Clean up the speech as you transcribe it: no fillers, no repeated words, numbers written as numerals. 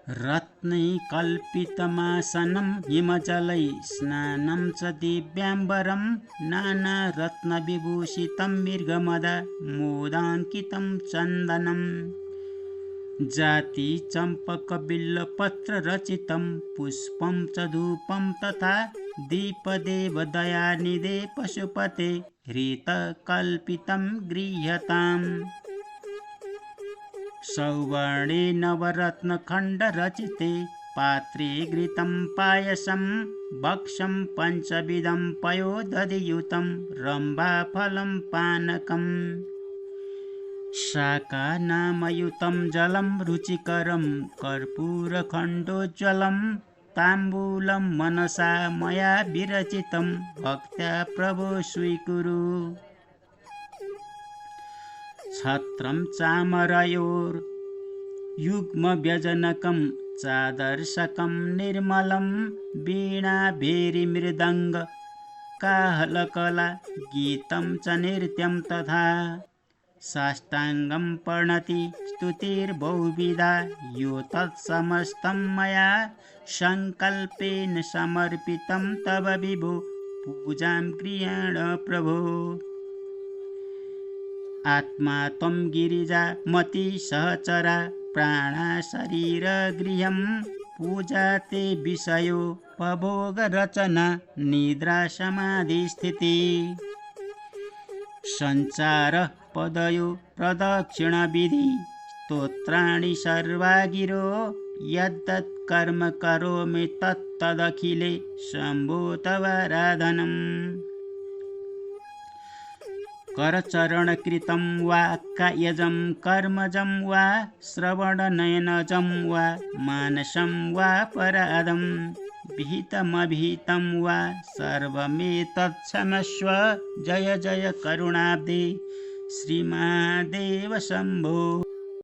रत्नै कल्पितमासनं हिमजलै स्नानं च दिव्याम्बरं नानारत्नविभूषितं मृगमदा मोदाङ्कितं चन्दनम् जाति चम्पकबिल्वपत्ररचितं पुष्पं च धूपं तथा दीपदेव दयानिधे पशुपते हृतकल्पितं गृह्यताम् सौवर्णे नवरत्नखण्डरचिते पात्रे घृतं पायसं भक्षं पञ्चविधं पयोदधियुतं रम्भाफलं पानकम् शाकानामयुतं जलं रुचिकरं कर्पूरखण्डोज्ज्वलं ताम्बूलं मनसा मया विरचितं भक्त्या प्रभो स्वीकुरु छत्रं चामरयोर्युग्मव्यजनकं चादर्शकं निर्मलं वीणाभेरीमृदङ्ग काहलकला गीतं च नृत्यं तथा साष्टाङ्गं प्रणति स्तुतिर्बहुविधा यो तत्समस्तं मया सङ्कल्पेन समर्पितं तव विभो पूजां गृहाण प्रभो आत्मा त्वं गिरिजा मति सहचरा प्राणा शरीर गृहं पूजा ते विषयो पभोग रचना निद्रा समाधि स्थिति संचार पदयो प्रदक्षिण विधि स्तोत्राणि सर्वा गिरो यद्दत् कर्म करोमि तत्तदखिले शम्भो तवाराधनम् करचरणकृतं वा कायजं कर्मजं वा श्रवणनयनजं वा मानसं वा परादं विहितमभिहितं वा सर्वमेतत्क्षमस्व जय जय करुणाब्धे श्रीमहादेव शम्भो।